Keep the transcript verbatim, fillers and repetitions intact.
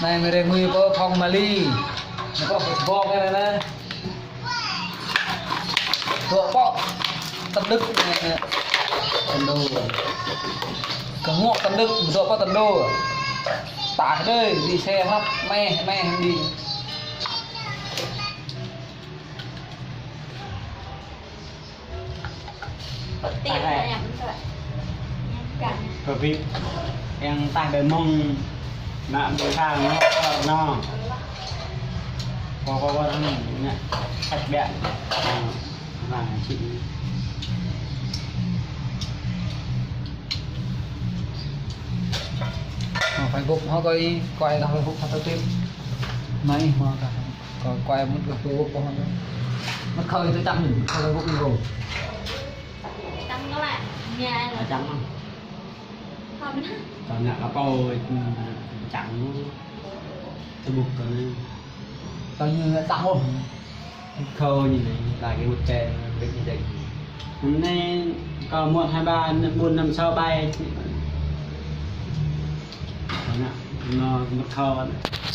Anai mơ̆ rơngui pơ phŏng mali. Anai pơ Facebook anai anai. Dŏ pơ Tân Đức anai anai. Tân Đô. Kơ ngŏ Tân Đức, dŏ pơ Tân Đô. Tah đơi, đi xe hăp, meh, meh đi. Tah đơi. Covid. Yang tah đơi mơ̆ng. Nă bơ̆ thang ngŏ, nŏ. Kơ, kơ, kơ, nă. Cắt bẹ. Nă, nă, chị. Ờ, Facebook, họ coi, coi tah Facebook, họ tao tiếp. Mai, họ tao. Kơ quay mŭt kơ Facebook kơ hŏ. Mŭt khơi tui čang, mŭt khơi Facebook ñu. Čang kơ lĕ, ñu lĕ. Čang mơ̆n. Hŏ mơ̆n. Kơ ngă kơ pô, čang. Facebook kơ anai. Kơ ñu čang ôh. Khơi ñu anai, lagi mŭt čen, bĕ ñu dĕ. Anai, kơ mŭt hai ba, bốn năm sáu bảy. Kơ ngă, nŏ mŭt khơi.